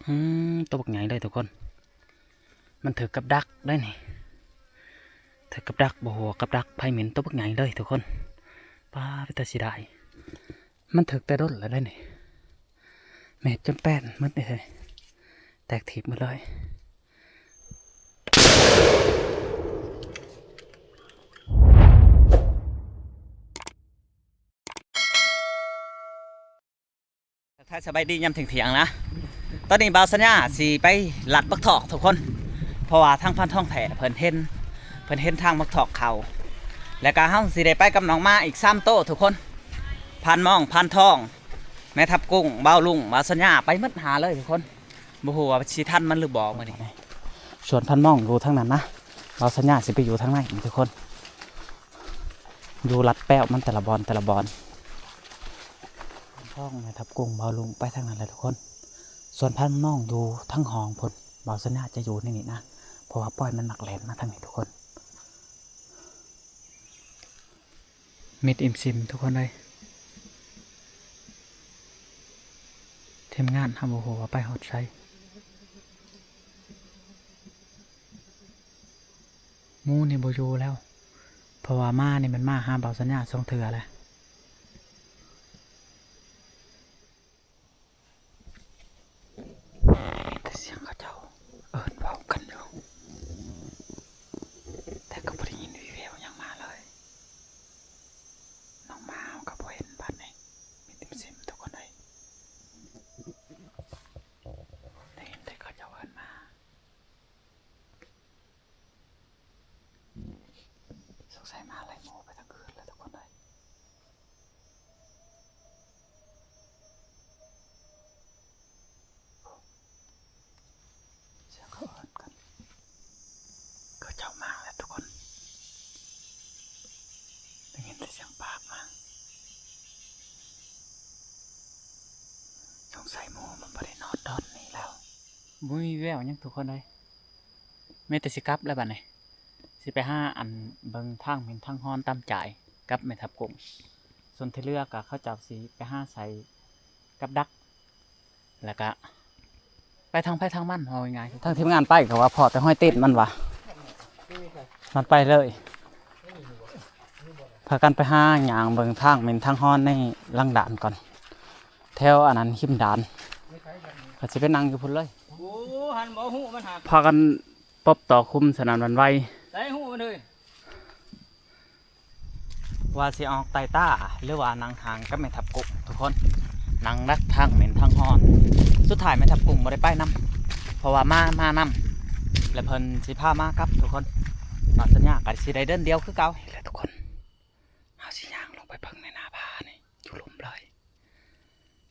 ອືມ ໂຕບັກໃຫຍ່ເລີຍທຸກຄົນ. ມັນຖືກກັບດັກໄດ໋ນີ້ ຖືກກັບດັກ ບໍ່ຮູ້ວ່າກັບດັກໃຜເໝັນ ໂຕບັກໃຫຍ່ເລີຍທຸກຄົນ. ປ້າ ເປັນຕາເສຍດາຍ ມັນຖືກແຕ່ດົນແລ້ວໄດ໋ນີ້. ແມ່ນຈົນແປ້ນໝົດເລີຍ ແຕກຖີບໝົດເລີຍ. ທັກທາຍສະບາຍດີຍາມທ່ຽງໆນະ. ຕອນນີ້ບ່າວສັນຍາຊິໄປລັດບັກຖອກທຸກຄົນ ເພາະວ່າທາງພານທອງແທ້ເພິ່ນເຫັນ ເພິ່ນເຫັນທາງບັກຖອກເຂົ້າ ແລ້ວກະເຮົາຊິໄດ້ໄປກັບນ້ອງໝາອີກສາມໂຕທຸກຄົນ. ພານມອງ ພານທອງ ແມ່ທັບກຸ້ງ ບ່າວລຸງ ບ່າວສັນຍາ ໄປໝົດຫ້າເລີຍທຸກຄົນ. ບໍ່ຮູ້ວ່າຊິທັນມັນຫຼືບໍ່ມື້ນີ້. ສວນພານມອງຢູ່ທາງນັ້ນນະ ບ່າວສັນຍາຊິໄປຢູ່ທາງໃນທຸກຄົນ. ຢູ່ລັດແປ້ວມັນແຕ່ລະບ່ອນ ແຕ່ລະບ່ອນ. ພານທອງ ແມ່ທັບກຸ້ງ ບ່າວລຸງ ໄປທາງນັ້ນແຫຼະທຸກຄົນ. ສວນພານມອງຢູ່ທາງຫ້ອງພຸ້ນ ບ່າວສັນຍາຈະຢູ່ໃນນີ້ນະ ເພາະວ່າປ່ອຍມັນມັກແລ່ນມາທາງນີ້ທຸກຄົນ. ມິດອີ່ມຊິມທຸກຄົນເອີຍ. ທີມງານເຮົາບໍ່ຮູ້ວ່າໄປຮອດໃສ. ໝູນີ້ບໍ່ຢູ່ແລ້ວ ເພາະວ່າໝານີ້ມັນມາຫາບ່າວສັນຍາສອງເທື່ອແລ້ວ. ໄດ້ຍິນແຕ່ສຽງເຂົາເຈົ້າເອີ້ນເວົ້າກັນຢູ່ ແຕ່ກໍບໍ່ໄດ້ຍິນວີ່ແວວຫຍັງມາເລີຍ. ນ້ອງໝາເຮົາກໍບໍ່ເຫັນບາດນີ້ ມີແຕ່ເສຍງທຸກຄົນເອີຍ. ໄດ້ຍິນແຕ່ເຂົາເຈົ້າເອີ້ນມາ. ສົງໄສມາໄລ່ໝູໄປທາງອື່ນແລ້ວທຸກຄົນເອີຍ. ສຽງເຂົາເອີ້ນກັນ ເຂົາເຈົ້າມາແລ້ວທຸກຄົນ. ໄດ້ຍິນແຕ່ສຽງປາກມາ. ສົງໄສໝູມັນບໍ່ໄດ້ນອນດອນນີ້ແລ້ວ. ບໍ່ມີແວວຫຍັງທຸກຄົນເອີຍ. ມີແຕ່ຊິກັບແລ້ວບາດນີ້ ຊິໄປຫາອັນເບິ່ງທາງເໝັນທາງຮອນຕາມຈ່າຍກັບແມ່ທັບກຸ້ງ. ສ່ວນທີ່ເຫຼືອກໍເຂົາເຈົ້າຊິໄປຫາໃສ່ກັບດັກ ແລ້ວກະໄປທາງໃຜທາງມັນ ເວົ້າງ່າຍໆ. ທາງທີມງານໄປກໍວ່າພໍ້ແຕ່ຮອຍຕີນມັນວ່າ ມັນໄປເລີຍ. ພາກັນໄປຫາຍ່າງເບິ່ງທາງເໝັນທາງຮອນໃນຫຼັງດ່ານກ່ອນ ແຖວອັນນັ້ນ ຮິມດ່ານ ກໍຊິໄປນັ່ງຢູ່ພຸ້ນເລີຍ. ໂອ້ ຫັ້ນບໍ່ ຮູ້ມັນຫາ ພາກັນປົບຕໍ່ຄຸມສະໜັ່ນຫວັ່ນໄຫວ. ໃສຮູ້ມັນເຮີ້ຍ ວ່າຊິອອກໄຕ່ຕາ ຫຼືວ່ານັ່ງຫ່າງກັບແມ່ທັບກຸ້ງທຸກຄົນ ນັ່ງດັກທາງເໝັນທາງຮອນ. ສຸດທ້າຍແມ່ທັບກຸ້ງບໍ່ໄດ້ໄປນຳ ເພາະວ່າໝາມານຳ ແລະເພິ່ນຊິພາໝາກັບທຸກຄົນ. ບ່າວສັນຍາກໍຊິໄດ້ເດີນດຽວຄືເກົ່າ. ນີ້ແຫຼະທຸກຄົນ ເຮົາຊິຍ່າງລົງໄປເບິ່ງໃນໜ້າຜານີ້ ຢູ່ລຸ່ມເລີຍ.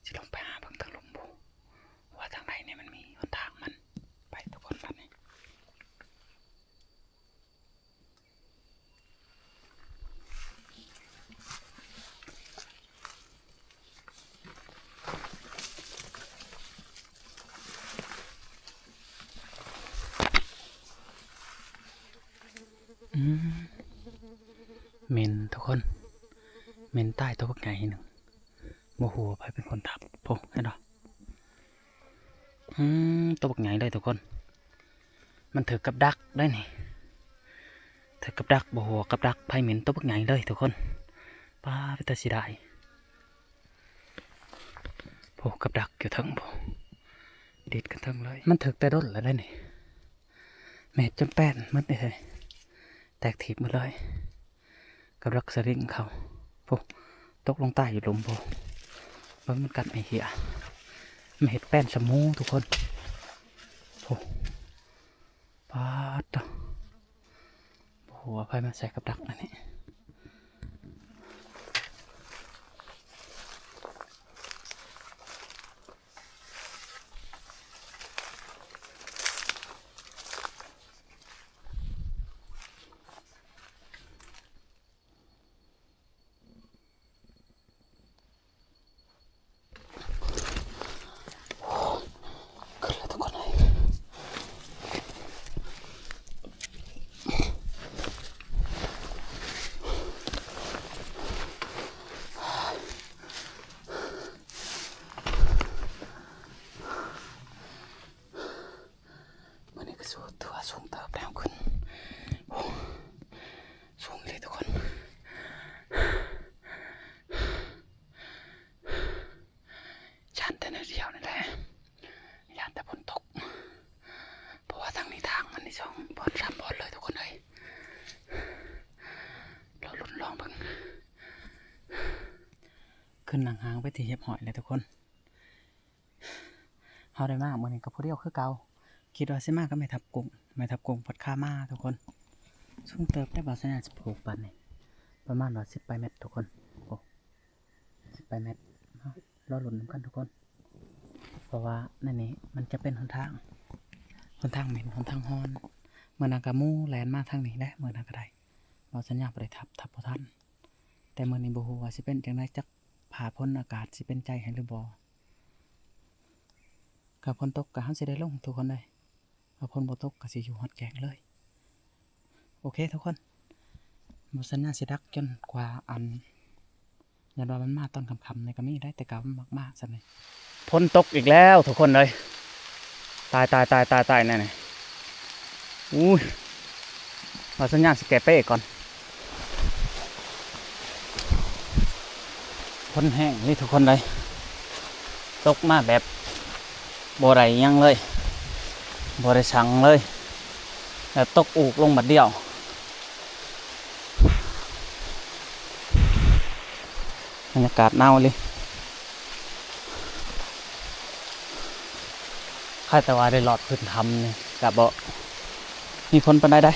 ຊິລົງໄປຫາເບິ່ງທາງລຸ່ມພຸ້ນ ວ່າທາງໃດນີ້ມັນມີຫົນທາງມັນ. ໄປທຸກຄົນ ບາດນີ້. ອືມ ເໝັນທຸກຄົນ ເໝັນຕາຍໂຕບັກໃຫຍ່ໜຶ່ງ ບໍ່ຮູ້ວ່າໃຜເປັນຄົນທັບ. ໂອ້ ເຫັນບໍ່? ອືມ ໂຕບັກໃຫຍ່ເລີຍທຸກຄົນ. ມັນຖືກກັບດັກໄດ໋ນີ້ ຖືກກັບດັກ ບໍ່ຮູ້ວ່າກັບດັກໃຜເໝັນ ໂຕບັກໃຫຍ່ເລີຍທຸກຄົນ. ປ້າ ເປັນຕາເສຍດາຍ. ໂອ້ ກັບດັກຢູ່ເທິງພຸ້ນ ຕິດກັນເທິງເລີຍ. ມັນຖືກແຕ່ດົນແລ້ວໄດ໋ນີ້ ແມ່ນຈົນແປ້ນໝົດເລີຍ ແຕກຖີບໝົດເລີຍ. ກັບດັກສະລິງເຂົາ ໂອ້ ຕົກລົງຕາຍຢູ່ລຸ່ມພຸ້ນ. ເບິ່ງມັນກັດແມ່ເຫຍ ມາເຮັດແປ້ນສະໝູທຸກຄົນ. ໂອ້ ປາດໂທ້ ບໍ່ຮູ້ວ່າໃຜມາໃສ່ກັບດັກອັນນີ້. ບ່ອນສາມບ່ອນເລີຍທຸກຄົນເອີຍ. ລໍລຸ້ນລອງເບິ່ງ. ຂຶ້ນນັ່ງຮ້າງເປັນທີ່ຮຽບຮ້ອຍແລ້ວທຸກຄົນ. ເຮົາໄດ້ມາມື້ນີ້ກໍຜູ້ດຽວຄືເກົ່າ. ຄິດວ່າຊິມາກັບແມ່ທັບກຸ້ງ, ແມ່ທັບກຸ້ງພັດພາມາທຸກຄົນ. ສູງເຕີບແຕ່ວ່າສັນຍາຊິຜູກປານນີ້ ປະມານວ່າສິບປາຍແມັດທຸກຄົນ. ໂອ້ ສິບປາຍແມັດ. ເຮົາລໍລຸ້ນນຳກັນທຸກຄົນ ເພາະວ່າໃນນີ້ມັນຈະເປັນຫົນທາງ, ຫົນທາງເໝັນ, ຫົນທາງຮ້ອນ. ມື້ນັ້ນກໍໝູແລ່ນມາທາງນີ້ແຫຼະ, ມື້ນັ້ນກໍໄດ້. ເວົ້າສັນຍາບໍ່ໄດ້ທັບ, ທັບບໍ່ທັນ. ແຕ່ມື້ນີ້ບໍ່ຮູ້ວ່າຊິເປັນຈັ່ງໃດ, ຈັກຟ້າຝົນອາກາດຊິເປັນໃຈໃຫ້ຫຼືບໍ່. ຖ້າຝົນຕົກກໍເຮົາຊິໄດ້ລົງທຸກຄົນເອີຍ, ຖ້າຝົນບໍ່ຕົກກໍຊິຢູ່ຮອດແຈ້ງເລີຍ. ໂອເຄທຸກຄົນ, ບໍ່ສັນຍາຊິດັກຈົນກວ່າອັນ ຢ້ານວ່າມັນມາຕອນຄ່ຳໆນີ້ກໍມີໄດ໋, ແຕ່ເກົ່າມັນມັກມາຊັ້ນນີ້. ຝົນຕົກອີກແລ້ວທຸກຄົນເອີຍ. ຕາຍ, ຕາຍ, ຕາຍ, ຕາຍ, ຕາຍ ແນວນີ້. ອຸ້ຍ ວ່າສັນຍາຊິແກ້ເປ້ກ່ອນ. ຝົນແຮງນີ້ທຸກຄົນເອີຍ, ຕົກມາແບບບໍ່ໄດ້ຫຍັງເລີຍ, ບໍ່ໄດ້ສັງເລີຍ, ແລ້ວຕົກອູກລົງບາດດຽວ. ບັນຍາກາດໜາວອີ່ຫຼີ. ຄາດແຕ່ວ່າໄດ້ລອດພື້ນຖ້ຳນີ້ກະບໍ່ມີຜົນປານໃດໄດ໋.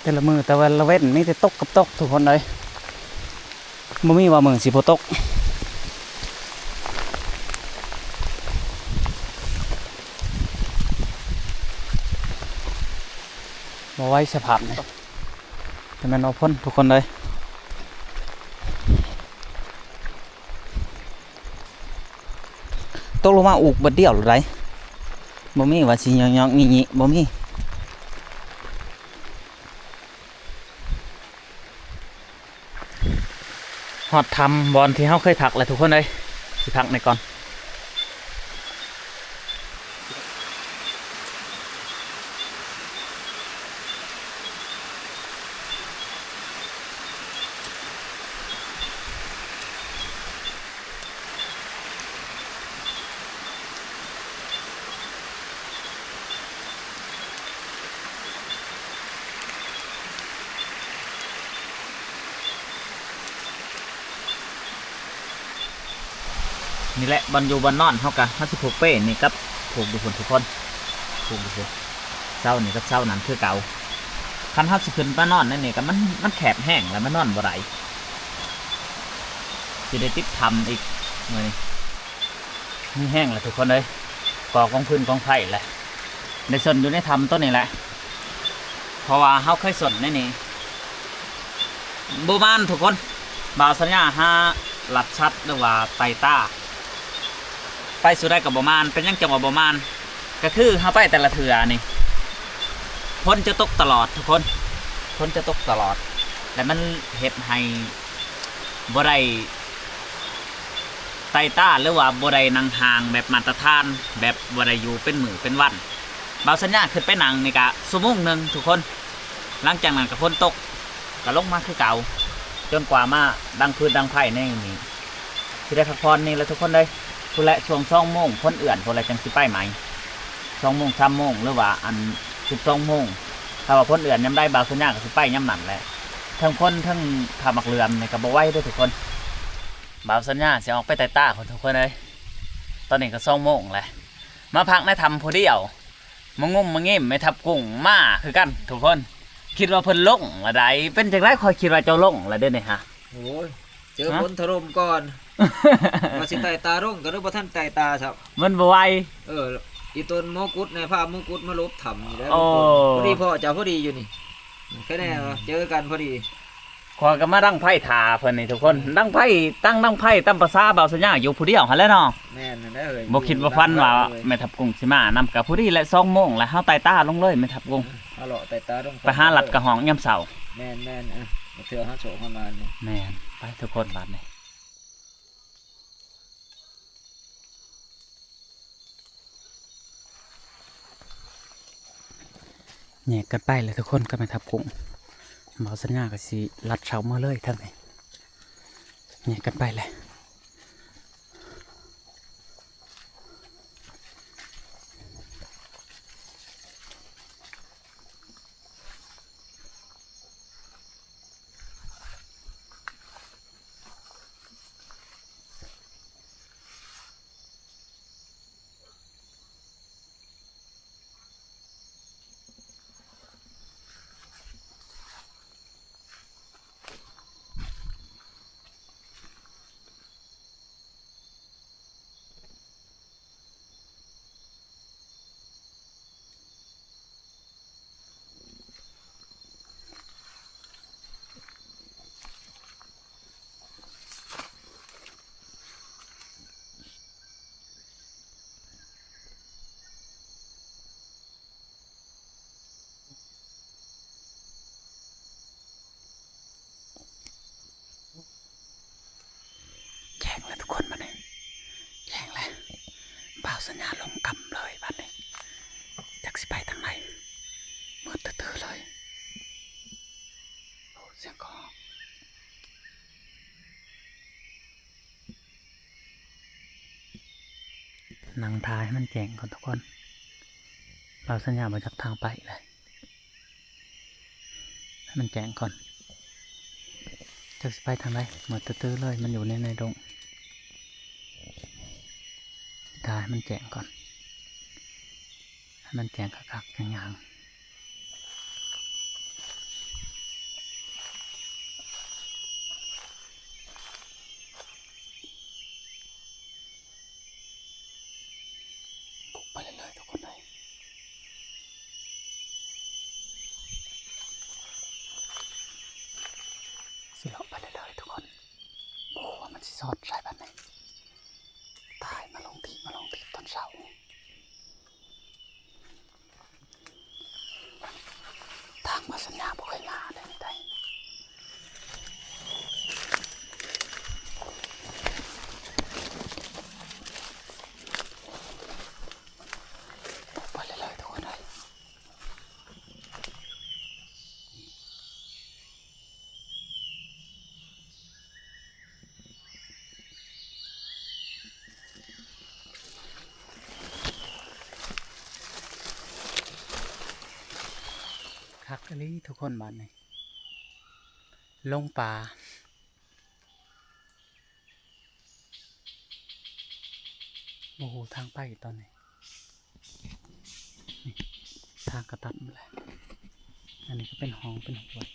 ແຕ່ລະມື້ແຕ່ລະເວັນມີແຕ່ຕົກກັບຕົກທຸກຄົນເອີຍ. ບໍ່ມີວ່າມື້ຊິບໍ່ຕົກ. ບໍ່ໄຫວສະພາບນີ້. ແຕ່ແມ່ນວ່າຝົນທຸກຄົນເອີຍ. ຕົກລົງມາອຸກບາດດຽວໂລດໃດ໋. ບໍ່ມີວ່າຊິຍອກໆ ຍິໆ ບໍ່ມີ. ຮອດຖ້ຳບ່ອນທີ່ເຮົາເຄີຍພັກແລ້ວທຸກຄົນເອີຍ, ຊິພັກນີ້ກ່ອນ. ນີ້ແຫຼະ ບ່ອນຢູ່ບ່ອນນອນເຮົາກະ ເຮົາຊິຜູກເປ້ນີ້ກັບຜູກຢູ່ພຸ້ນທຸກຄົນ, ຜູກຢູ່ພຸ້ນ. ເສົານີ້ກັບເສົານັ້ນຄືເກົ່າ. ຄັນເຮົາຊິຂຶ້ນມານອນໃນນີ້ກະ ມັນ ມັນແຄບແຮງ ແລ້ວມັນນອນບໍ່ໄດ້. ຊິໄດ້ຕິດຖ້ຳອີກມື້ນີ້. ມີແຮງແຫຼະທຸກຄົນເອີຍ, ກໍ່ກອງຟືນກອງໄຟແຫຼະ. ໄດ້ຊົນຢູ່ໃນຖ້ຳໂຕນີ້ແຫຼະ ເພາະວ່າເຮົາເຄີຍຊົນໃນນີ້. ບໍ່ມ່ານທຸກຄົນ, ບ່າວສັນຍາຫາລັດສັດ ຫຼືວ່າໄຕ່ຕາ ໄປສູ່ໃດກໍບໍ່ມ່ານ. ເປັນຫຍັງຈັ່ງວ່າບໍ່ມ່ານ? ກໍຄືເຮົາໄປແຕ່ລະເທື່ອນີ້ ຝົນຈະຕົກຕະຫຼອດທຸກຄົນ, ຝົນຈະຕົກຕະຫຼອດ ແລະ ມັນເຮັດໃຫ້ບໍ່ໄດ້ໄຕ່ຕາ ຫຼືວ່າບໍ່ໄດ້ນັ່ງຮ່າງແບບມາດຕະຖານ, ແບບບໍ່ໄດ້ຢູ່ເປັນມື້ເປັນວັນ. ບ່າວສັນຍາຂຶ້ນໄປນັ່ງນີ້ກະຊົ່ວໂມງໜຶ່ງທຸກຄົນ, ຫຼັງຈາກນັ້ນກະຝົນຕົກ ກະລົງມາຄືເກົ່າ ຈົນກວ່າມາດັງຟືນດັງໄຟໃນນີ້. ຊິໄດ້ພັກຜ່ອນນີ້ແຫຼະທຸກຄົນເອີຍ. ພຸ້ນແຫຼະ ຊ່ວງສອງໂມງ ຝົນເອື້ອນພຸ້ນແຫຼະ ຈັ່ງຊິໄປໃໝ່. ສອງໂມງ ສາມໂມງ ຫຼືວ່າອັນ ສິບສອງໂມງ. ຖ້າວ່າຝົນເອື້ອນຍາມໃດ ບ່າວສັນຍາກໍຊິໄປຍາມນັ້ນແຫຼະ. ເທິງຝົນເທິງຖ້າໝາກເຫຼື່ອມນີ້ກໍບໍ່ໄຫວເດີ້ທຸກຄົນ. ບ່າວສັນຍາຊິອອກໄປໄຕ່ຕາພຸ້ນທຸກຄົນເອີຍ. ຕອນນີ້ກໍສອງໂມງແຫຼະ. ມາພັກໃນຖ້ຳຜູ້ດຽວ. ມາງຸ້ມມາງິ້ມແມ່ທັບກຸ້ງມາຄືກັນທຸກຄົນ. ຄິດວ່າເພິ່ນລົງລະໃດ. ເປັນຈັ່ງໃດ? ຂ້ອຍຄິດວ່າເຈົ້າລົງລະເດ້ນີ້ຫະ. ໂອ້ຍ ເຈີຝົນຖະຫຼົ່ມກ່ອນ ວ່າຊິໄຕ່ຕາລົງ ກໍເລີຍບໍ່ທັນໄຕ່ຕາຊ້ຳ. ມັນບໍ່ໄຫວ. ເອີ ອີຕົນມໍກຸດໃນ ພາມໍກຸດມາຫຼົບຖ້ຳນີ້ແຫຼະ. ໂອ້ ພໍດີພໍ້ເຈົ້າ ພໍດີຢູ່ນີ້. ແຄ່ແນ່ ອືມ ເຈີກັນພໍດີ. ຂ້ອຍກໍມາດັງໄຟຖ້າເພິ່ນນີ້ທຸກຄົນ. ອືມ ດັງໄຟ ຕັ້ງດັງໄຟຕາມພາສາບ່າວສັນຍາ ຢູ່ຜູ້ດຽວຫັ້ນແຫຼະເນາະ. ແມ່ນຫັ້ນແຫຼະເອີຍ. ບໍ່ຄິດບໍ່ຝັນວ່າແມ່ທັບກຸ້ງຊິມານຳ. ກໍພໍດີແຫຼະ ສອງໂມງແລ້ວ ເຮົາໄຕ່ຕາລົງເລີຍແມ່ທັບກຸ້ງ. ເອີ ເຮົາເລາະໄຕ່ຕາລົງ ໄປຫາລັດກະຫ້ອງຍາມເຊົ້າ. ແມ່ນໆ ເອີ ເທື່ອເຮົາໂຊກເຮົາມານີ້. ແມ່ນ. ໄປທຸກຄົນບາດນີ້. ແຍກກັນໄປແລ້ວທຸກຄົນກັບແມ່ທັບກຸ້ງ. ບ່າວສັນຍາກໍຊິລັດເຊົາເມືອເລີຍທາງນີ້. ແຍກກັນໄປແລ້ວ. ຍາລົງກຳເລີຍບາດນີ້ ຈັກຊິໄປທາງໃດ ມືດຕື້ໆເລີຍ. ໂອ້ ສຽງກະຮ້ອງ ນັ່ງຖ້າໃຫ້ມັນແຈ້ງກ່ອນທຸກຄົນ ເຮົາສັນຍາບໍ່ຈັກທາງໄປເລີຍ. ໃຫ້ມັນແຈ້ງກ່ອນ ຈັກຊິໄປທາງໃດ ມືດຕື້ໆເລີຍ ມັນຢູ່ໃນ ໃນດົງ. ຖ້າໃຫ້ມັນແຈ້ງກ່ອນ ໃຫ້ມັນແຈ້ງຄັກໆ ຢ່າງໆ. ບຸກໄປເລື້ອຍໆ ທຸກຄົນເອີຍ ຊິເລາະໄປເລື້ອຍໆ ທຸກຄົນ. ບໍ່ຮູ້ວ່າມັນຊິຊອດໃສບາດນີ້ ຕາຍ ມາຫຼົງທີ່ ມາຫຼົງທີ່ຕອນເຊົ້າ. ທາງມາສັນຍາບໍ່ເຄີຍມາເດ້ ນີ້ໄດ໋ ໄປເລື້ອຍໆ ທຸກຄົນເອີຍ. ຄັກອີ່ຫຼີທຸກຄົນ ບາດນີ້ລົງປ່າ ບໍ່ຮູ້ທາງໄປຕອນນີ້ ນີ້ ທາງກະຕັດໝົດແລ້ວ. ອັນນີ້ກະເປັນຮ່ອງ ເປັນຫ້ວຍ.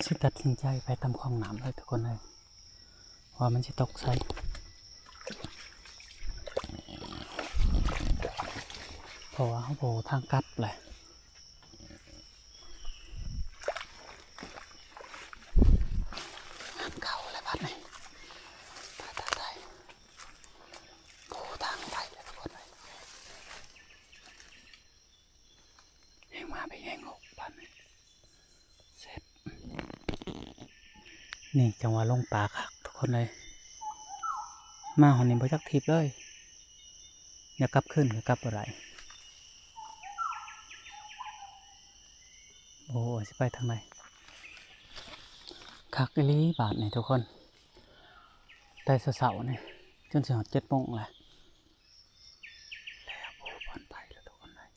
ຊິຕັດສິນໃຈໄປຕາມຂອງນ້ຳເລີຍທຸກຄົນເອີຍ ວ່າມັນຊິຕົກໃສ ເພາະວ່າເຮົາບໍ່ຮູ້ທາງກັບແຫຼະ. ງານເຂົ້າແລ້ວບາດນີ້ ຕາຍໆໆ ບໍ່ຮູ້ທາງໄປແລ້ວທຸກຄົນເອີຍ. ແຮງມາໄປແຮງອອກບາດນີ້ ແຊບ. ນີ້ຈັ່ງວ່າລົງປ່າຄັກທຸກຄົນເອີຍ ມາຮອດນີ້ບໍ່ຈັກທິດເລີຍ ຢາກກັບຄືນກະກັບບໍ່ໄດ້. ໂອ້ ຊິໄປທາງໃດ ຄັກອີ່ຫຼີບາດນີ້ທຸກຄົນ ແຕ່ເຊົ້າໆນີ້ ຈົນຊິຮອດເຈັດໂມງແລ້ວ. ແລ້ວບໍ່ຮູ້ບ່ອນໄປແລ້ວທຸກຄົນເອີຍ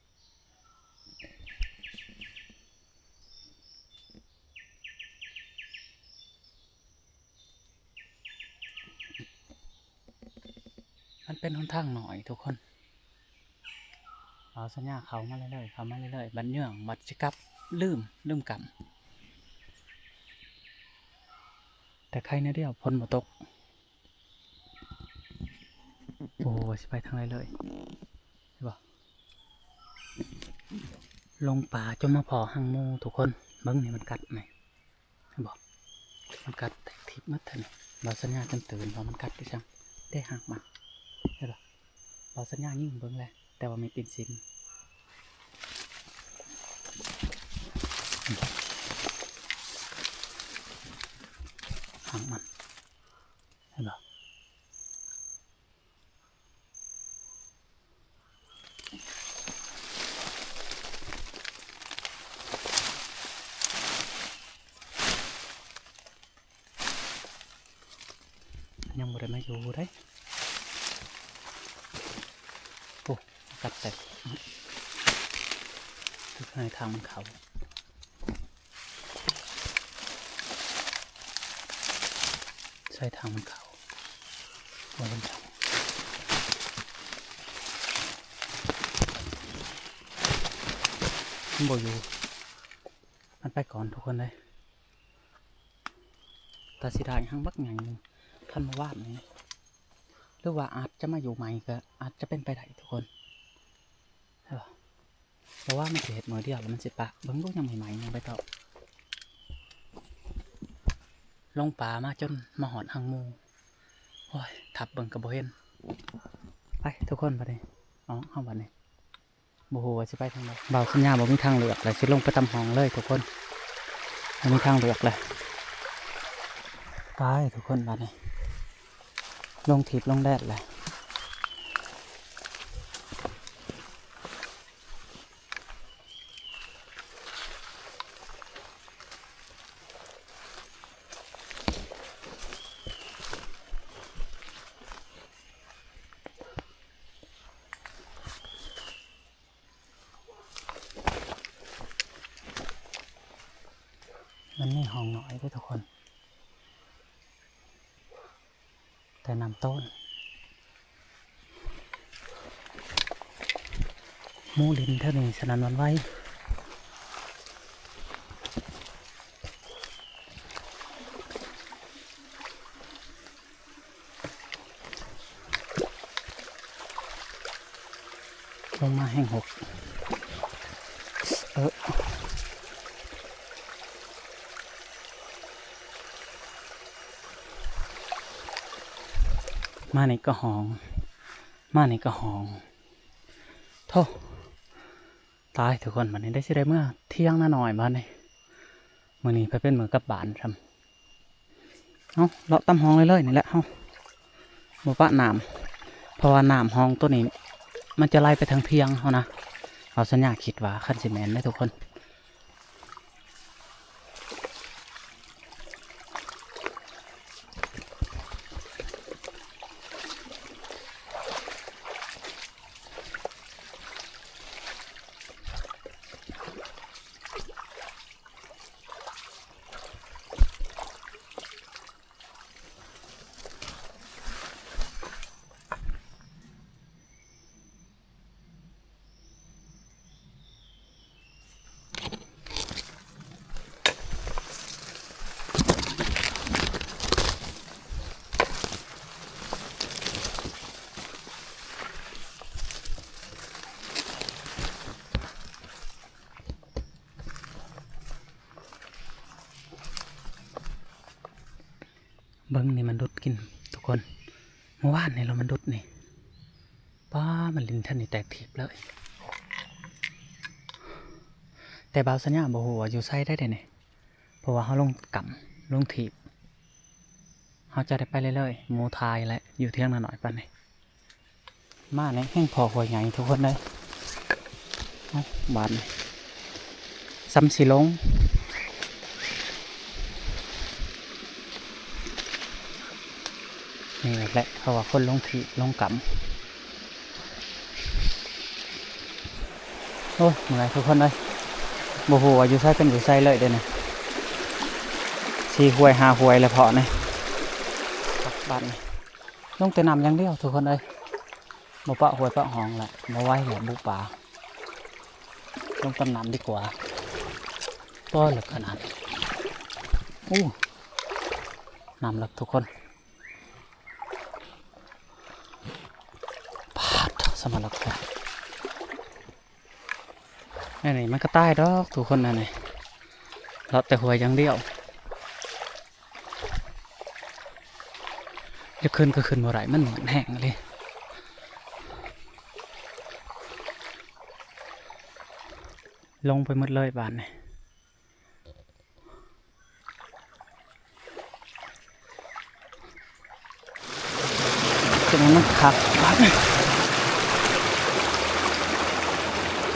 ມັນເປັນຫົນທາງນ້ອຍທຸກຄົນ. ເອົາສັນຍາເຂົ້າມາເລື້ອຍໆ ເຂົ້າມາເລື້ອຍໆ ບັດເຍືອງ ບັດຊິກັບ ລືມ ລືມກຳ ແຕ່ໄຄແນວດຽວ ຝົນບໍ່ຕົກ. ໂອ້ ຊິໄປທາງໃດເລີຍ ເຫັນບໍ່? ລົງປ່າຈົນມາພໍ້ຮັງໝູທຸກຄົນ ເບິ່ງນີ້ມັນກັດນີ້ ເຫັນບໍ່? ມັນກັດແຕກທິບໝົດແທ້ນີ້ ບ່າວສັນຍາຈົນຕື່ນວ່າມັນກັດອີ່ຫຍັງ ເດ້ຮັງມັນ ເຫັນບໍ່? ບ່າວສັນຍາຍິງເບິ່ງແລ້ວ ແຕ່ວ່າມີຕີນຊິນ ຮັງມັນ ເຫັນບໍ່? ຍັງບໍ່ໄດ້ມາຢູ່ເດ້. ໂອ້ ກັດແຕກ ຄືໃຫ້ທາງມັນເຂົ້າ. ໃສ່ທາງມັນເຂົ້າ ບໍ່ເຫັນທາງ ມັນບໍ່ຢູ່ ມັນໄປກ່ອນທຸກຄົນເລີຍ. ຕາເສຍດາຍ ຮັງບັກໃຫຍ່ໜຶ່ງ ຄັນບໍ່ຫວ່ານນີ້ ຫຼືວ່າອາດຈະມາຢູ່ໃໝ່ ກໍອາດຈະເປັນໄປໄດ້ທຸກຄົນ. ເອີ ເພາະວ່າມັນຊິເຮັດມື້ດຽວແລ້ວມັນຊິປະ. ເບິ່ງດູ ຍັງໃໝ່ໆ ຍັງໄປຕໍ່ ລົງປ່າມາຈົນມາຮອດຮັງໝູ. ໂອ້ຍ ທັບເບິ່ງກໍບໍ່ເຫັນ. ໄປທຸກຄົນ ບັດນີ້ອອກເຮົາບັດນີ້. ບໍ່ຮູ້ວ່າຊິໄປທາງໃດ. ບ່າວສັນຍາບໍ່ມີທາງເລືອກແລ້ວ ຊິລົງໄປຕຳຮ່ອງເລີຍທຸກຄົນ. ບໍ່ມີທາງເລືອກແລ້ວ. ຕາຍທຸກຄົນ ບາດນີ້ລົງທີບລົງແດນແລ້ວ. ມັນມີຮ່ອງນ້ອຍເດ້ທຸກຄົນ ແຕ່ນ້ຳຕົ້ນ. ໝູຫຼິ້ນແຖວນີ້ສະໜັ່ນຫວັ່ນໄຫວ. ລົງມາແຮງຫົກ ເອີ ມານີ້ກໍຫ້ອງ ມານີ້ກໍຫ້ອງ. ໂທ້ ຕາຍທຸກຄົນ ບັດນີ້ໄດ້ຊິໄດ້ເມືອຖຽງນານ້ອຍບາດນີ້. ມື້ນີ້ເພິ່ນເປັນມື້ກັບບ້ານຊ້ຳ. ເຮົາເລາະຕາມຮ່ອງເລື້ອຍໆນີ້ແຫຼະ ເຮົາບໍ່ປະນ້ຳ ເພາະວ່ານ້ຳຮ່ອງໂຕນີ້ມັນຈະໄຫຼໄປທາງຖຽງເຮົານະ. ເຮົາສັນຍາຄິດວ່າ ຄັນຊິແມ່ນເດ້ທຸກຄົນ. ເບິ່ງນີ້ມັນດຸດກິນທຸກຄົນ ເມື່ອວານນີ້ລະມັນດຸດນີ້ ປ້າ ມັນຫຼິ້ນແຖວນີ້ແຕກຖີບເລີຍ. ແຕ່ບ່າວສັນຍາບໍ່ຮູ້ວ່າຢູ່ໃສໄດ້ເດນີ້ ເພາະວ່າເຮົາລົງກຳລົງຖີບ ເຮົາຈະໄດ້ໄປເລື້ອຍໆ ໝູຖ່າຍແຫຼະ ຢູ່ຖຽງນານ້ອຍປານນີ້. ມາໃນແຮງພໍຫ້ວຍໃຫຍ່ທຸກຄົນເອີຍ. ເອົ້າ ບາດນີ້ສ່ຳຊິລົງ ນີ້ແຫຼະ ເພາະວ່າຄົນລົງຖີບລົງກຳ. ໂອ້ຍ ເມື່ອຍທຸກຄົນເອີຍ ບໍ່ຮູ້ວ່າຢູ່ໃສເປັນຢູ່ໃສເລີຍເດນີ້ ສີ່ຫ້ວຍຫ້າຫ້ວຍແລ້ວເພາະນີ້ ບາດນີ້ ລົງແຕ່ນ້ຳຢ່າງດຽວທຸກຄົນເອີຍ ບໍ່ປະຫ້ວຍປະຮ່ອງລະ ບໍ່ໄຫວລະ ບຸປາ ລົງຕຳນ້ຳດີກວ່າ. ໂອ້ຍ ເລິກຂະໜາດ ໂອ້ ນ້ຳເລິກທຸກຄົນ ປາດ ສະມາເລິກແທ້. ອັນນີ້ມັນກໍຕາຍດອກທຸກຄົນ ອັນນີ້ເລາະແຕ່ຫ້ວຍຢ່າງດຽວ ຈະຂຶ້ນກໍຂຶ້ນບໍ່ໄດ້ ມັນມືດແຮງອີ່ຫຼີ ລົງໄປໝົດເລີຍບາດນີ້. ຈະໄດ້ມັນຄັກ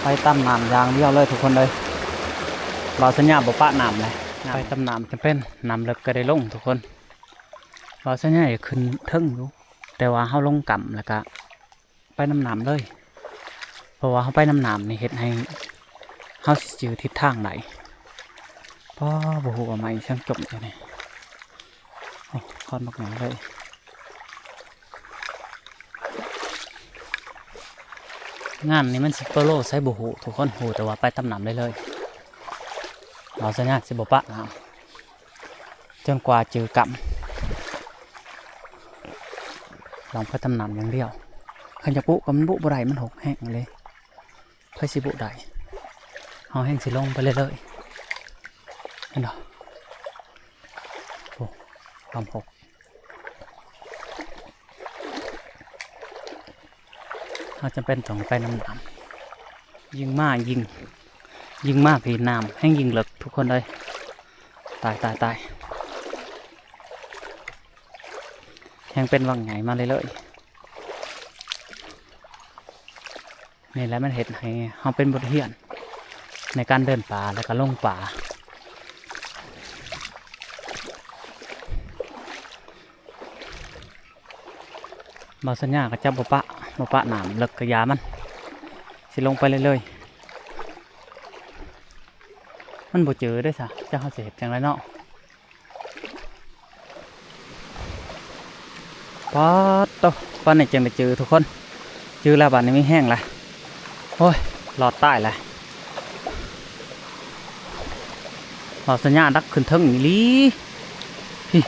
ໄປຕາມນ້ຳຢ່າງດຽວເລີຍທຸກຄົນເອີຍ ບ່າວສັນຍາບໍ່ປະນ້ຳເລີຍ ໄປຕາມນ້ຳຈຳເປັນ ນ້ຳເລິກກໍໄດ້ລົງທຸກຄົນ. ບ່າວສັນຍາຢາກຂຶ້ນເທິງຢູ່ ແຕ່ວ່າເຮົາລົງກຳແລ້ວກະ ໄປນຳນ້ຳເລີຍ ເພາະວ່າເຮົາໄປນຳນ້ຳນີ້ເຮັດໃຫ້ເຮົາຊິຈື່ທິດທາງໄດ້. ປ້າ ບໍ່ຮູ້ວ່າໄມ້ສັງຈົມຈັ່ງໃດ ໂອ້ ຄອນບັກໃຫຍ່ເລີຍ. ງານນີ້ມັນຊິໂປໂລໃສບໍ່ຮູ້ ທຸກຄົນ ຮູ້ແຕ່ວ່າໄປຕາມນ້ຳໄດ້ເລີຍ ເຮົາສັນຍາຊິບໍ່ປະນ້ຳ. ຈົນກວ່າເຈີກັບ ລອງໄປຕຳນ້ຳຢ່າງດຽວ. ຄັນຈະບຸກໍມັນບຸບໍ່ໄດ້ ມັນຫົກແຮງເລີຍ. ໃຜຊິບຸໄດ້? ເຮົາແຮ່ງຊິລົງໄປເລື້ອຍໆ ເຫັນບໍ່? ໂອ້ ຄວາມຫົກ. ເຮົາຈຳເປັນຕ້ອງໄປນຳນ້ຳ. ຍິ່ງມາ ຍິ່ງ ຍິ່ງມາພີ້ ນ້ຳແຮ່ງຍິ່ງເລິກທຸກຄົນເອີຍ. ຕາຍ ຕາຍ ຕາຍ. ແຮ່ງເປັນວັງໃຫຍ່ມາເລື້ອຍໆ. ນີ້ແຫຼະ ມັນເຮັດໃຫ້ເຮົາເປັນບົດຮຽນໃນການເດີນປ່າ ແລ້ວກໍລົງປ່າ. ບ່າວສັນຍາກໍຈັບບໍ່ປະ ບໍ່ປະນ້ຳເລິກກະຢ່າມັນ ຊິລົງໄປເລື້ອຍໆ. ມັນບໍ່ເຈີເດ້ຊະ ຈັກເຮົາຊິເຮັດຈັ່ງໃດເນາະ. ປາດໂຕ ປານນີ້ຈຶ່ງໄດ້ຈື່ທຸກຄົນ. ຈື່ແລ້ວບາດນີ້ມີແຮງລະ. ໂອ້ຍ ລອດຕາຍລະ. ບ່າວສັນຍາດັກຂຶ້ນເທິງອີ່ຫຼີ. ພີ້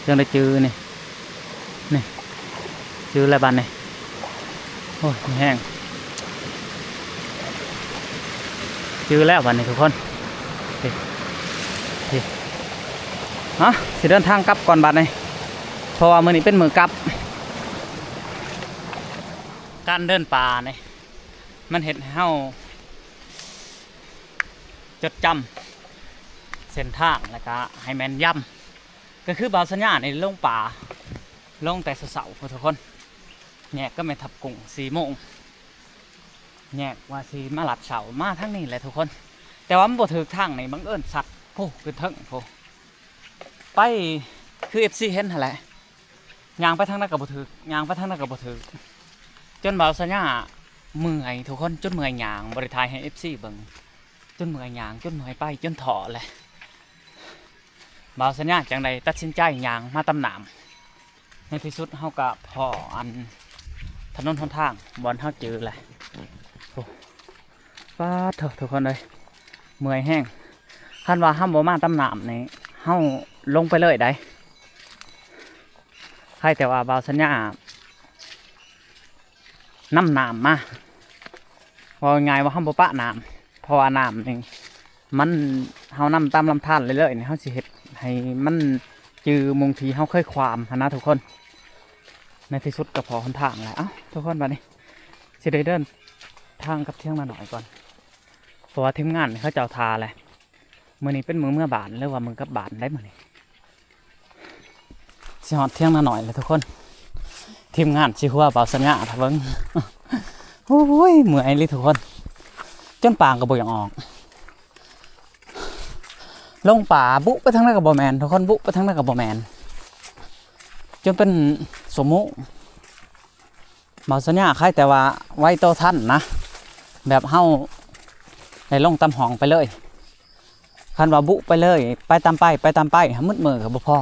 ຈັ່ງໄດ້ຈື່ນີ້ ນີ້ ຈື່ແລ້ວບາດນີ້. ໂອ້ຍ ມີແຮງ ຈື່ແລ້ວບາດນີ້ທຸກຄົນ. ພີ້ ພີ້ ຮະ ຊິເດີນທາງກັບກ່ອນບາດນີ້ ເພາະວ່າມື້ນີ້ເປັນມື້ກັບ. ການເດີນປ່ານີ້ ມັນເຮັດໃຫ້ເຮົາຈົດຈຳເສັ້ນທາງ ແລ້ວກະໃຫ້ແມ່ນຢຳ. ກໍຄືບ່າວສັນຍານີ້ລົງປ່າ ລົງແຕ່ເຊົ້າໆພຸ້ນທຸກຄົນ. ແຍກກັບແມ່ທັບກຸ້ງສີ່ໂມງ ແຍກວ່າຊິມາລັດເຊົ້າ ມາທາງນີ້ແຫຼະທຸກຄົນ. ແຕ່ວ່າມັນບໍ່ຖືກທາງນີ້ ບັງເອີນສັດ ໂອ້ ຂຶ້ນເທິງ ໂອ້ ໄປຄືເອັຟຊີເຫັນຫັ້ນແຫຼະ. ຍ່າງໄປທາງໃດກໍບໍ່ຖືກ ຍ່າງໄປທາງໃດກໍບໍ່ຖືກ ຈົນບ່າວສັນຍາເມື່ອຍທຸກຄົນ ຈົນເມື່ອຍຍ່າງ ບໍ່ໄດ້ຖ່າຍໃຫ້ເອັຟຊີເບິ່ງ ຈົນເມື່ອຍຍ່າງ ຈົນເມື່ອຍໄປ ຈົນທໍ້ແຫຼະ. ບ່າວສັນຍາຈັ່ງໄດ້ຕັດສິນໃຈຍ່າງມາຕາມນ້ຳ. ໃນທີ່ສຸດເຮົາກໍພໍ້ອັນຖະໜົນຫົນທາງບ່ອນເຮົາຈື່ແຫຼະ. ໂອ້ ປາດໂທ້ ທຸກຄົນເອີຍ ເມື່ອຍແຮງ. ຄັນວ່າເຮົາບໍ່ມາຕາມນ້ຳນີ້ ເຮົາລົງໄປເລີຍໄດ໋. ໃຄແຕ່ວ່າບ່າວສັນຍານຳນ້ຳມາ ເວົ້າງ່າຍວ່າເຮົາບໍ່ປະນ້ຳ ເພາະວ່ານ້ຳນີ້ມັນ ເຮົານຳຕາມລຳທານເລື້ອຍໆນີ້ ເຮົາຊິເຮັດໃຫ້ມັນຈື່ໝ່ອງທີ່ເຮົາເຄີຍຄວາມຫັ້ນນະທຸກຄົນ. ໃນທີ່ສຸດກໍພໍ້ຫົນທາງແລ້ວ. ເອົ້າ ທຸກຄົນ ບາດນີ້ຊິໄດ້ເດີນທາງກັບຖຽງນານ້ອຍກ່ອນ ເພາະວ່າທີມງານເຂົາເຈົ້າຖ້າແຫຼະ. ມື້ນີ້ເປັນມື້ເມືອບ້ານ ຫຼືວ່າມື້ກັບບ້ານໄດ໋ມື້ນີ້. ຊິຮອດຖຽງນານ້ອຍແລ້ວທຸກຄົນ. ທີມງານຊິຫົວບ່າວສັນຍາ ຖ້າເບິ່ງ. ໂອ້ຍ ເມື່ອຍອີ່ຫຼີທຸກຄົນ ຈົນປາກກໍບໍ່ຢາກອອກ. ລົງປ່າບຸໄປທາງໃດກໍບໍ່ແມ່ນທຸກຄົນ ບຸໄປທາງໃດກໍບໍ່ແມ່ນ ຈົນເປັນຊົ່ວໂມງ. ບ່າວສັນຍາໃຄແຕ່ວ່າໄວໂຕທັນນະ ແບບເຮົາໄດ້ລົງຕາມຮ່ອງໄປເລີຍ. ຄັນວ່າບຸໄປເລີຍ ໄປຕາມໄປ ໄປຕາມໄປ ມືດມື້ກໍບໍ່ພໍ້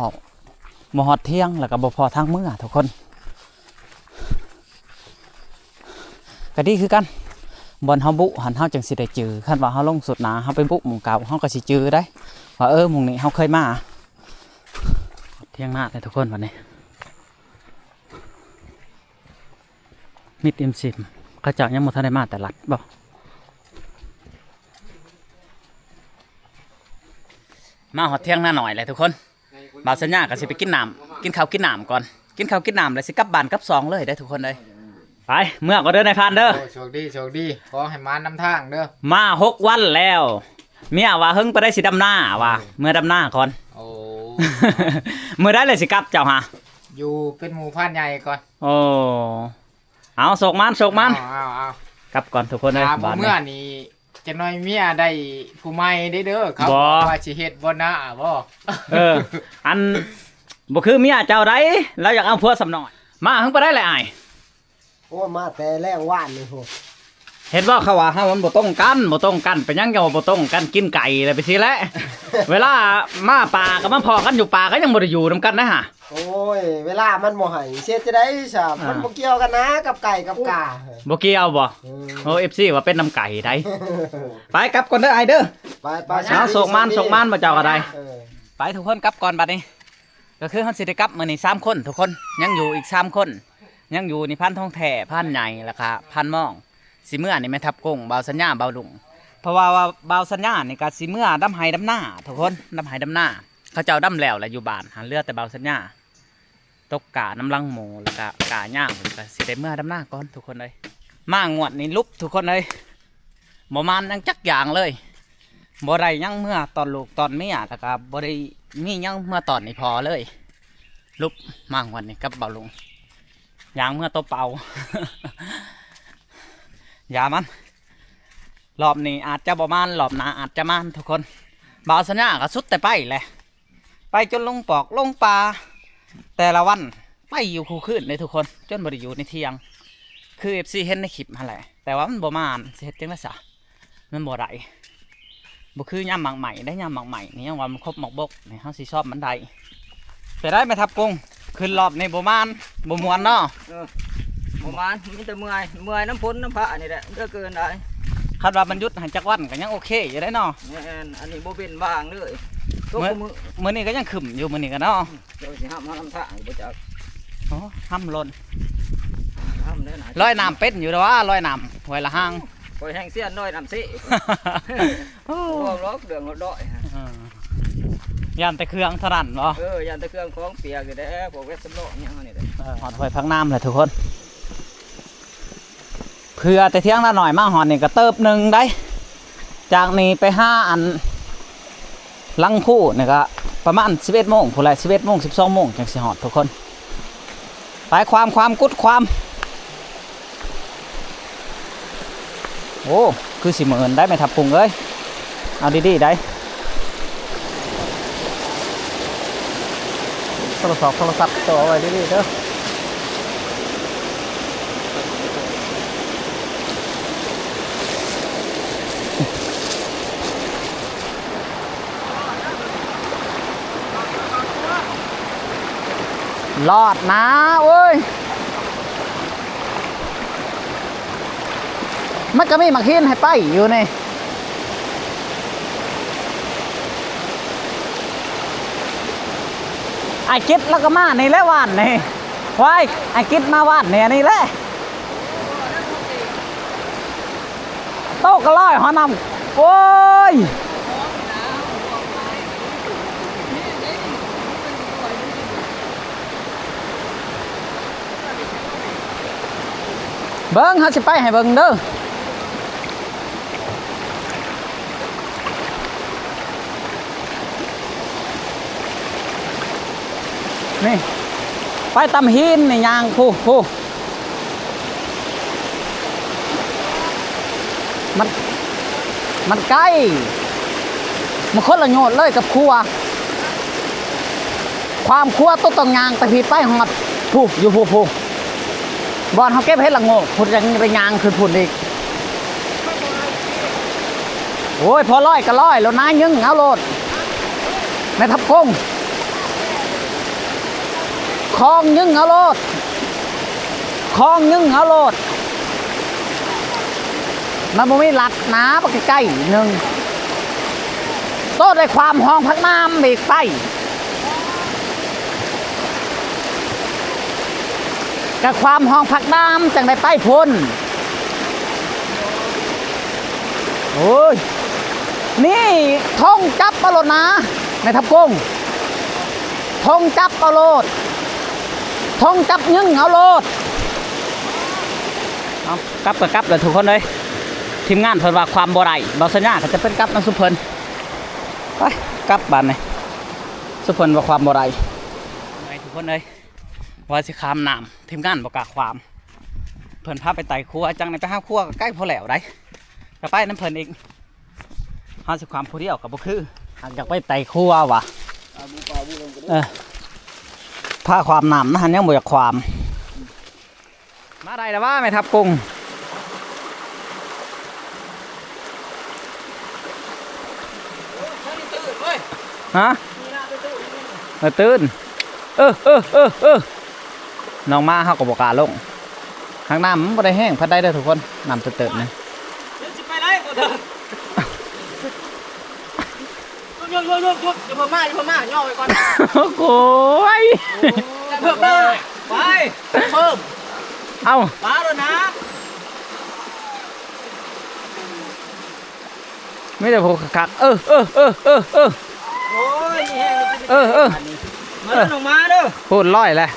ບໍ່ຮອດຖຽງ ແລ້ວກໍບໍ່ພໍ້ທາງເມືອທຸກຄົນ. ກໍດີຄືກັນ ບ່ອນເຮົາບຸຫັ້ນ ເຮົາຈັ່ງຊິໄດ້ຈື່. ຄັນວ່າເຮົາລົງສຸດໜ້າ ເຮົາໄປບຸໝ່ອງເກົ່າ ເຮົາກໍຊິຈື່ໄດ໋ ວ່າ ເອີ ໝ່ອງນີ້ເຮົາເຄີຍມາ. ຖຽງນາແລ້ວທຸກຄົນ ບາດນີ້. ມິດອີ່ມຊິມ ເຂົາເຈົ້າຍັງບໍ່ທັນໄດ້ມາແຕ່ລັດບໍ? ມາຮອດຖຽງນານ້ອຍແລ້ວທຸກຄົນ. ບ່າວສັນຍາກໍຊິໄປກິນນ້ຳ ກິນເຂົ້າກິນນ້ຳກ່ອນ ກິນເຂົ້າກິນນ້ຳແລ້ວຊິກັບບ້ານກັບຊ່ອງເລີຍເດ້ທຸກຄົນເອີຍ. ໄປ ເມືອກ່ອນເດີນາຍພານເດີ. ໂອ້ ໂຊກດີ ໂຊກດີ ຂໍໃຫ້ມານຳທາງເດີ. ມາຫົກວັນແລ້ວ ເມຍວ່າເຫິງປານໃດຊິດຳນາວ່າ ເອີ ເມືອດຳນາກ່ອນ. ໂອ້ ມື້ໃດແລ້ວຊິກັບເຈົ້າຫາ? ຢູ່ເປັນໝູ່ພານໃຫຍ່ກ່ອນ. ໂອ້ ເອົາ ໂຊກໝານ ໂຊກໝານ. ເອົາ ເອົາ ເອົາ ກັບກ່ອນທຸກຄົນເອີຍ. ຖ້າບໍ່ເມືອນີ້ ຈັກໜ້ອຍເມຍໄດ້ຜູ້ໃໝ່ເດ້ເດີ. ເຂົາບອກວ່າຊິເຮັດບໍ່ນາບໍ? ເອີ ອັນ ບໍ່ຄືເມຍເຈົ້າໃດ ລາວຢາກເອົາຜົວສ່ຳນ້ອຍ. ມາເຫິງປານໃດແລ້ວອ້າຍ? ໂອ້ ມາແຕ່ແລງວານນີ້ພຸ້ນ. ເຫັນບໍ່ ເຂົາວ່າເຮົາມັນບໍ່ຕົງກັນ ບໍ່ຕົງກັນ ເປັນຫຍັງຈັ່ງວ່າບໍ່ຕົງກັນ? ກິນໄກ່ແລ້ວໄປຊີ້ແຫຼະ. ເວລາມາປ່າກໍມາພໍ້ກັນຢູ່ປ່າ ກໍຍັງບໍ່ໄດ້ຢູ່ນຳກັນນະຫາ. ໂອ້ຍ ເວລາມັນບໍ່ໃຫ້ ຊິເຮັດຈັ່ງໃດຊະ? ອ່າ ມັນບໍ່ກ່ຽວກັນນາ ກັບໄກ່ກັບກາ. ບໍ່ກ່ຽວບໍ? ເອີ ໂອ້ ເອັຟຊີວ່າເປັນນຳໄກ່ໃດ໋. ໄປກັບກ່ອນເດີອ້າຍເດີ. ໄປໆ ເອົາ ໂຊກໝານ ໂຊກໝານ ບໍ່ເຈົ້າກໍໄດ້. ເອີ ໄປທຸກຄົນ ກັບກ່ອນບັດນີ້. ກໍຄືເຮົາຊິໄດ້ກັບມື້ນີ້ສາມຄົນທຸກຄົນ, ຍັງຢູ່ອີກສາມຄົນ, ຍັງຢູ່ນີ້ ພັນທອງແທ້, ພັນໃຫຍ່ ແລ້ວກະພັນມອງ. ຊິເມືອນີ້ແມ່ທັບກຸ້ງ, ບ່າວສັນຍາ, ບ່າວລຸງ. ເພາະວ່າ ວ່າບ່າວສັນຍານີ້ກໍຊິເມືອດຳໄຮ່ດຳນາທຸກຄົນ, ດຳໄຮ່ດຳນາ. ເຂົາເຈົ້າດຳແລ້ວແຫຼະຢູ່ບ້ານຫັ້ນ, ເຫຼືອແຕ່ບ່າວສັນຍາ ຕົກກ້ານຳຫຼັງໝູ່ ແລ້ວກະກ້າຍາງ ແລ້ວກະຊິໄດ້ເມືອດຳນາກ່ອນທຸກຄົນເອີຍ. ມາງວດນີ້ຫຼຸບທຸກຄົນເອີຍ, ບໍ່ໝານຫຍັງຈັກຢ່າງເລີຍ. ບໍ່ໄດ້ຫຍັງເມືອຕ້ອນລູກຕ້ອນເມຍ, ແລ້ວກະບໍ່ໄດ້ມີຫຍັງເມືອຕ້ອນອີ່ພໍ່ເລີຍ. ຫຼຸບມາງວດນີ້ກັບບ່າວລຸງ, ຍ່າງເມືອໂຕເປົ່າ. ຢ່າມັນ, ລອບນີ້ອາດຈະບໍ່ໝານ, ລອບໜ້າອາດຈະໝານທຸກຄົນ. ບ່າວສັນຍາກໍສຸດແຕ່ໄປແຫຼະ. ໄປຈົນລົງປອກລົງປ່າ, ແຕ່ລະວັນໄປຢູ່ຄູ່ຄືນເດ້ທຸກຄົນ, ຈົນບໍ່ໄດ້ຢູ່ໃນທ່ຽງ ຄືເອັຟຊີເຫັນໃນຄລິບຫັ້ນແຫຼະ. ແຕ່ວ່າມັນບໍ່ມານ, ຊິເຮັດຈັ່ງໃດຊະ, ມັນບໍ່ໄດ້. ບໍ່ຄືຍາມໝາກໄມ້ເດ້, ຍາມໝາກໄມ້ນີ້ຍັງວ່າມັນຄົບໝາກບົກນີ້, ເຮົາຊິຊອບມັນໄດ້. ເປັນໃດແມ່ທັບກຸ້ງ? ຂຶ້ນລອບນີ້ບໍ່ມານ, ບໍ່ມ່ວນເນາະ. ເອີ ບໍ່ມານ, ມີແຕ່ເມື່ອຍ, ເມື່ອຍນຳຝົນນຳຟ້ານີ້ແຫຼະ, ເຫຼືອເກີນຫຼາຍ. ຄັນວ່າມັນຢຸດໃຫ້ຈັກວັນກໍຍັງໂອເຄຢູ່ເດ້ເນາະ. ແມ່ນ, ອັນນີ້ບໍ່ເປັນບາງເລີຍ. ຕົກ ມື້ ມື້ ມື້ນີ້ກໍຍັງຄຶ້ມຢູ່, ມື້ນີ້ກໍເນາະ. ເຈົ້າຊິຫ້າມເຮົານຳທາງຢູ່ບໍ່ຈັກ. ໂອ້ ຫ້າມຫຼົ່ນ ຫ້າມເດີນະ. ລອຍນ້ຳເປັນຢູ່ດອກວ່າ, ລອຍນ້ຳຫ້ວຍລະຫາງ. ຂ້ອຍແຮ່ງຊຽນລອຍນ້ຳເຊ. ໂອ້ ບໍ່ເວົ້າດອກເລື່ອງລົດລອຍ. ເອີ ຢ້ານແຕ່ເຄື່ອງເທົ່ານັ້ນບໍ? ເອີ ຢ້ານແຕ່ເຄື່ອງຂອງປຽກນີ້ແຫຼະ, ພວກເວດສຳລອງຫຍັງເຮົານີ້ແຫຼະ. ເອີ ຮອດຫ້ວຍພາກນ້ຳແລ້ວທຸກຄົນ. ເພື່ອແຕ່ທຽງນານ້ອຍມາຮອດນີ້ກໍເຕີບໜຶ່ງໄດ໋. ຈາກນີ້ໄປຫາອັນຫຼັງພູນີ້ກໍປະມານສິບເອັດໂມງພຸ້ນແຫຼະ, ສິບເອັດໂມງ ສິບສອງໂມງຈັ່ງຊິຮອດທຸກຄົນ. ໄປຄວາມ ຄວາມ ກຸດຄວາມ. ໂອ້ ຄືຊິເມີນໄດ໋ແມ່ທັບກຸ້ງເອີຍ, ເອົາດີໆໄດ໋. ໂທລະສັບ ໂທລະສັບໂຕເອົາໄວ້ດີໆເດີ. ລອດນາເວີຍ. ມັນກໍມີໝາກຫີນໃຫ້ໄປຢູ່ນີ້. ອ້າຍກິດລາວກໍມານີ້ແຫຼະວານນີ້. ວາຍ ອ້າຍກິດມາວານນີ້ ອັນນີ້ແຫຼະ. ໂຕະກໍລອຍຮອດນ້ຳ. ໂອ້ຍ. ເບິ່ງ ເຮົາຊິໄປໃຫ້ເບິ່ງເດີ. ນີ້ ໄປຕຳຫີນນີ້ ຍ່າງ ພຸ້ນ ພຸ້ນ. ມັນ ມັນໄກ ມັນຄົນລະໂຍດເລີຍກັບຂົວ. ຄວາມຂົວໂຕຕ້ອງຍ່າງແຕ່ພີ້ໄປຮອດພຸ້ນ ຢູ່ພຸ້ນ ພຸ້ນ ບ່ອນເຮົາເກັບເຫັດລະໂງກ ພຸ້ນ ຍັງໄດ້ຍ່າງຂຶ້ນພຸ້ນອີກ. ໂອ້ຍ ພໍລອຍກໍລອຍໂລດນາ ຍຶ່ງເອົາໂລດ ແມ່ທັບກົງ. ຄອງຍຶ່ງເອົາໂລດ ຄອງຍຶ່ງເອົາໂລດ. ມັນບໍ່ມີລັດນາ ໄປໃກ້ໆໜຶ່ງ ໂຕໄດ້ຄວາມຫ້ອງພັກນ້ຳອີກໄປ. ກະຄວາມຫ້ອງພັກນ້ຳຈັ່ງໄດ້ໄປພຸ້ນ. ໂອ້ຍ ນີ້ ທົງຈັບເອົາໂລດນາ ແມ່ທັບກົງ ທົງຈັບເອົາໂລດ ທົງຈັບຍຶ່ງເອົາໂລດ. ເອົາ ກັບກໍກັບແຫຼະທຸກຄົນເອີຍ. ທີມງານເພິ່ນວ່າຄວາມບໍ່ໄດ້ ເບົາສັນຍາກໍຈະເປັນກັບນຳຊຸມເພິ່ນ. ໄປ ກັບບາດນີ້ ຊຸມເພິ່ນວ່າຄວາມບໍ່ໄດ້. ເມື່ອຍທຸກຄົນເອີຍ ວ່າຊິຂ້າມນ້ຳ ທີມງານບໍ່ກ້າຂ້າມ ເພິ່ນພາໄປໄຕ່ຂົວ. ຈັ່ງໃດໄປຫາຂົວກໍໃກ້ພໍແລ້ວໃດ ກໍໄປນຳເພິ່ນອີກ. ເຮົາຊິຂ້າມຜູ້ດຽວກໍບໍ່ຄື ຫາກຢາກໄປໄຕ່ຂົວວ່າ ເອີ ພາຂ້າມນ້ຳນະ ຫັ້ນຍັງບໍ່ຢາກຂ້າມ. ມາໄດ້ແລ້ວຫວາ ແມ່ທັບກົງ? ຮະ? ເອີ ຕື່ນ ເອີ ເອີ ເອີ ເອີ. ນ້ອງໝາເຮົາກໍບໍ່ກ້າລົງ ຫາກນ້ຳມັນບໍ່ໄດ້ແຮງປານໃດເດີທຸກຄົນ ນ້ຳເຕີບໆນີ້. ຢຸດ ຢຸດ ຢຸດ ຢຸດ ຢ່າເພີ່ມມາ ຢ່າເພີ່ມມາ ຍໍໄວ້ກ່ອນ. ໂອ້ຍ ຢ່າເພີ່ມມາ ໄປ ເພີ່ມ ເອົາ ມາແລ້ວນະ. ມີແຕ່ພວກຄັກໆ ເອີ ເອີ ເອີ ເອີ ເອີ ໂອ້ຍ ມີແຮງ ເອີ ເອີ ມາເດີ ນ້ອງ ມາເດີ ໂພດຮ້ອຍແຫຼະ.